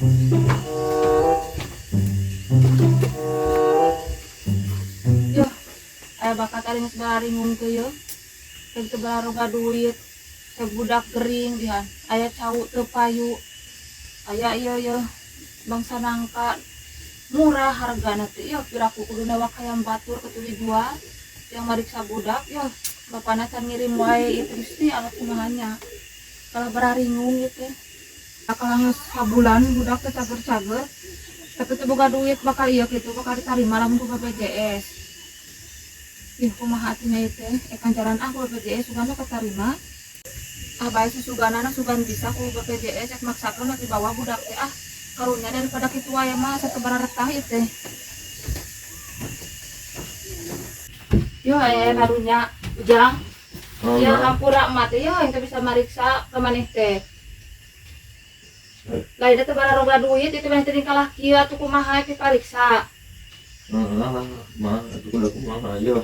Yo, aya bakat ari geus bararingung teh ye. Teu teu bararoga duit, teh budak gering dihan, aya cau teu payu. Aya ieu ye bangsa nangka murah hargana teh ieu piraku kudu newak hayam batur kitu dijual yang mariksa budak yeuh bapana can ngirim wae ieu teh Gusti Allah kumaha nya kalah bararingung ieu teh. Kalah geus sabulan budak teh cager-cager tapi teu boga duit bakal ieu kitu bakal ditarima lamun ku BPJS. Ih kumaha atuh nya ieu teh ekan jalan ah ku BPJS sugan we katarima. Ah bae susuganana sugan bisa ku BPJS ek maksakeun we dibawa budak teh ah karunya daripada kitu wae mah asa teu bararetah ieu teh. Yo aya karunya Ujang. Oh, Ya ma. Hampura emak teh yo teu bisa mariksa ka maneh teh. Lain teh bararoga duit itu mah teh kalah kieu atuh kumaha dipariksa. Heeh, mah atuh kudu kumaha yo.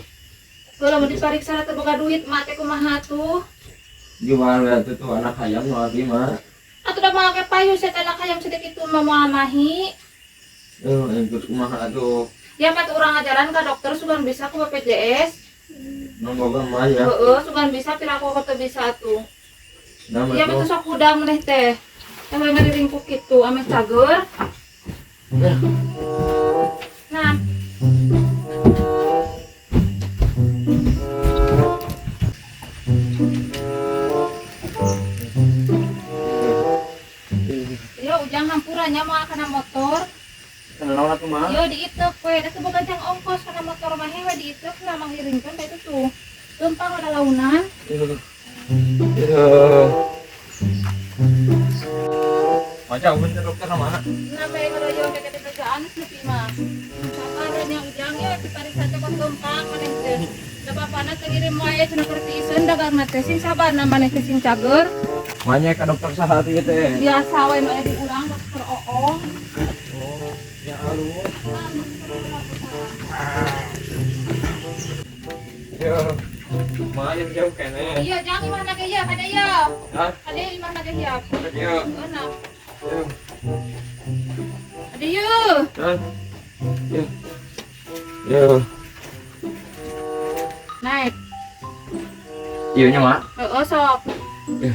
Kalau mau dipariksa teh boga duit emak teh kumaha tuh. Gimana tuh tuh anak hayam nu abi mah. Atuh da moal ge payu sia teh anak hayam sedek itu mah moal mahi. Eh, terus kumaha atuh? Ya mah tuh urang ngajaran ka dokter sugan bisa ku BPJS. Nu boga mah ya. Heeh, sugan bisa piraku teu bisa atuh. Nah, Iya mah tuh sok hudang maneh teh. Teh we ngadiringkuk kitu ameh cager. Ya. Nah. Yo Ujang hampura nya moal kana motor. Kana naon atuh mah? Yo diitek we, da teu boga jang ongkos kana motor mah we diitek nah mangiringkeun da itu tuh. Leumpang ada launan. Yo. Maca ulun teh dokter mana? Nah, bae ngaroyo ke teh bejaan nepi mah. Sabar nya Ujang yo dipariksa teh kos leumpang maneh teh. Da bapana teh ngirim wae cenah keur tiiseun dagang teh sing sabar na maneh teh sing cager. Manya ka dokter saha teh teh? Biasa we nu aya di urang dokter Oong. Oh, ya alus. Yo. Lumayan jauh kene. Iya, jangan imah ge ieu, kade ieu. Hah? Kade imah ge ieu. Kade ieu. Enak. Yo. Kade ieu. Hah? Yo. Yo. Naik. Ieu nya, Mak. Heeh, sok. Yo.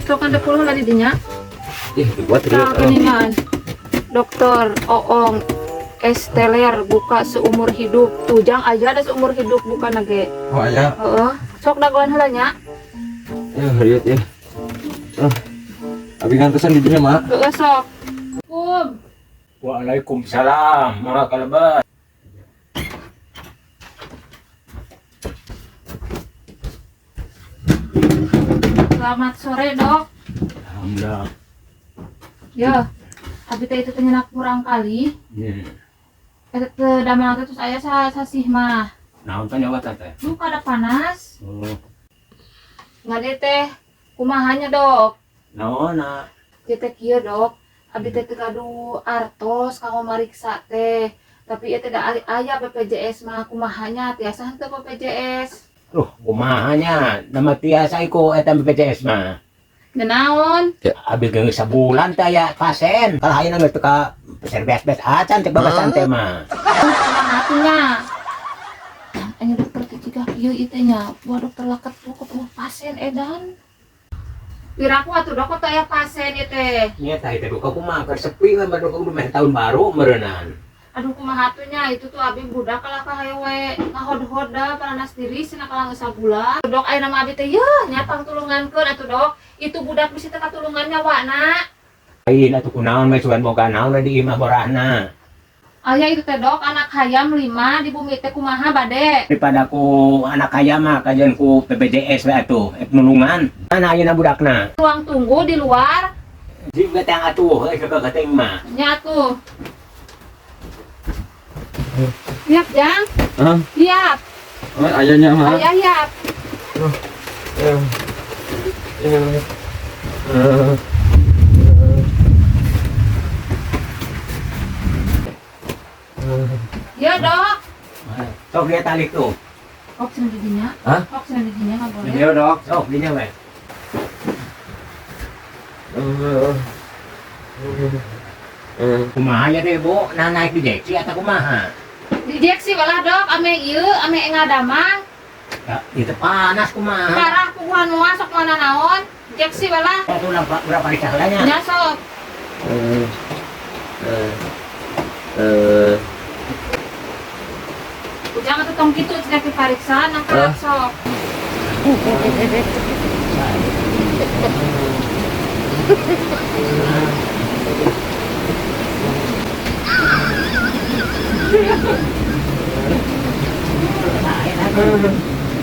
Sok kan 10 lah di dinya. Ih, dibuat Tah geuningan. Dokter Oong Esteler buka seumur hidup. Tuh jang aja ada seumur hidup buka nage. Oh aya. Heeh. Sok dagoan heula nya. Ya, lihat ya. Ah. Abi ngantesan di dinya, Mak. Heeh, sok. Kum. Waalaikumsalam. Mangga kalebet. Selamat sore, Dok. Alhamdulillah. Ya. Abi teh itu teh nyenak kurang kali. Iya. Eta teh damel teh terus aya sasih mah. Naon teh nyawa teh? Duka ada panas. Oh. Ngade teh kumahanya, Dok? Naon na? Ieu teh kieu, Dok. Abi teh teu gaduh artos kanggo mariksa teh. Tapi ieu teh da aya BPJS mah kumahanya tiasa henteu BPJS. Duh, kumahanya? Nama tiasa iku eta BPJS mah. Naon? Abi geus sabulan teh aya pasien. Kalau ayeuna geus teu ka serves-bes acan cek babasan teh mah. Kumaha atuh nya? Anya dokter teh jiga kieu ieu teh nya. Buah dokter laket tuh ketemu pasien edan. Piraku atuh dok teh aya pasien ieu teh. Nya tah ieu teh duka kumaha keur sepi we baru kudu meh tahun baru meureunnan. Aduh kumaha atuh nya itu tuh abi budak kalah ka hayo we ngahod-hoda paranas diri cenah kalah geus sabulan. Dok ayeuna mah abi teh yeuh nya pangtulungankeun atuh dok. Itu budak bisi teh katulungan nyawana. Lain atuh kunaon we sugan boga naon we di imah borahna. Aya itu teh dok anak hayam 5 di bumi teh kumaha bade. Daripada ku anak hayam mah kajian ku BPJS we atuh ek nulungan. Mana ayeuna budakna? Ruang tunggu di luar. Jig teh atuh euy keketing mah. Nya atuh. Siap, Jang? Hah? Siap. Oh, ayahnya mah. Ayah siap. Ya. Ya. Ya, Dok. Sok dia tali tuh. Kok senang giginya? Hah? Kok senang giginya nggak boleh? Iya, Dok. Sok dinya we. Kumaha ya deh, Bu? Nah, naik di jeksi atau kumaha? Dijeksi walah dok, ame ieu, ame ngadamang. Ya, itu panas kumaha. Parah puguhan moal sok mana naon. Jeksi walah. Itu berapa berapa dicahlanya? Nya sok. Eh. Eh. Eh. Ujang atuh tong kitu cenah dipariksa nangka Ah. sok.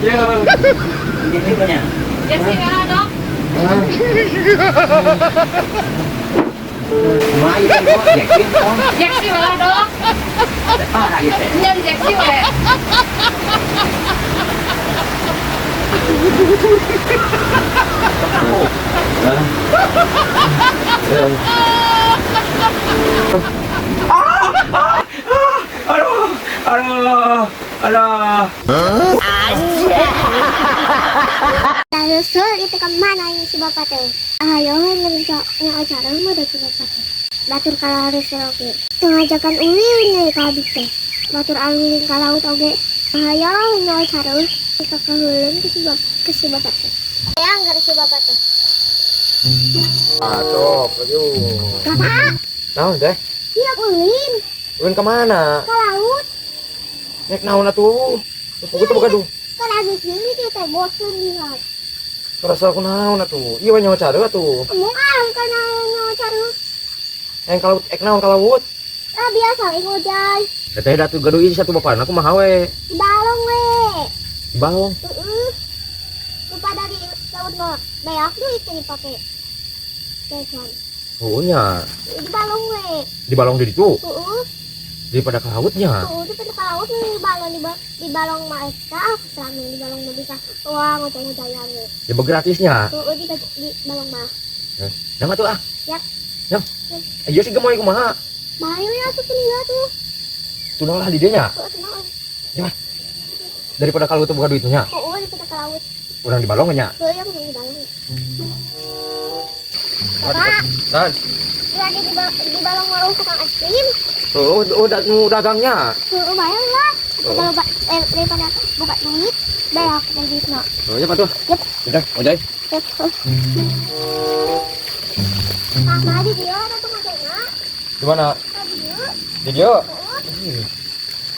Ya. Injeksi banyak. Jeksi walah dok. Kumaha ya, Bu? Injeksi, oh. Jeksi walah dok. Parah gitu. Nya dijeksi we. Aduh, aduh, aduh. Lalu itu kemana ini si bapak teh? Ayo ngerja acara mah da si bapak teh. Batur kalah harus oge. Ngajakan ulin nih ka abi teh. Batur alulin ka laut oge. Ayo acara ka kaheuleun ke si bapak teh. Yang nggak si bapak teh. Ah, sok, lagi. Bapak, Naon teh? iya ulin Ulin kemana? ke laut. Nek naon atuh? Terus tuh gaduh. Kan abi sini teh bosen lihat. Kerasa aku naon atuh? Iya nyawa cara atuh. Moal kana nyawa cara. Yang kalau ek naon ka laut? Ah biasa ngojay. Teteh datu gaduh ieu satu bapak aku mah we. Di balong we. Balong. Heeh. Kepada di laut mah banyak duit yang dipakai. Jajan. Oh nya, Di balong we. di balong di ditu Heeh. daripada ke lautnya. Heeh, di ke laut nih di balong di balong mah eta selama di balong mah bisa wah ngojay-ngojayan we. Ya gratisnya. Heeh, di balong mah. Yang atuh ah. Yap. Yang. Iya sih gemoy kumaha? Bayu ya asup dia tuh. Tunang lah di dieu nya. Heeh, tenang. Daripada kalau tuh buka duitnya. Heeh, daripada ke laut. Urang di balong nya. Heeh, yang di balong. Bapak, Nah, lagi di balong warung tukang es krim. oh, oh, nu dagangnya. Heeh, bayar lah. Oh. Kalau daripada buka duit, bayar aku duit mah. Oh, ya tuh. Yep. Udah, ojai. Yep. Sama di dia atau ngojekna? Di mana? Di dia. Di dieu. Heeh, di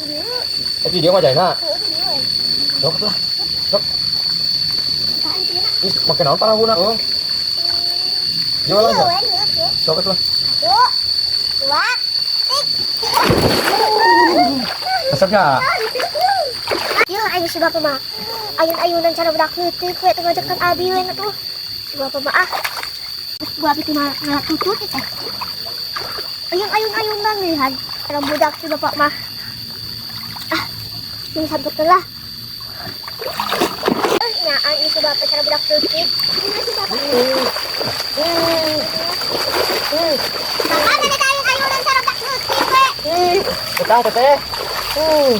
dia. Eh, di dieu ngojayna. Heeh, di dia. Sok lah. Sok. Apaan sih, Nak? Ih, make naon parahuna? Oh. Gimana Iya, lah? we, iya, iya. Sok lah. 1, 2, 3. Resepnya. Ya, ayo si bapak mah. Ayun-ayunan cara budak leutik we teu ngajakan abi we tuh. Si bapak mah ah. Gua abi teh ngalah tutut teh. Ayun-ayun-ayunan lihat. Cara budak si bapak mah. Ah, ini sambut lah. Eh, nyaan ieu si bapak cara budak leutik. Ini si bapak. Bapak tadi ayun-ayunan cara budak leutik we. Teteh, teteh. Ah,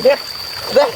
udah. Udah.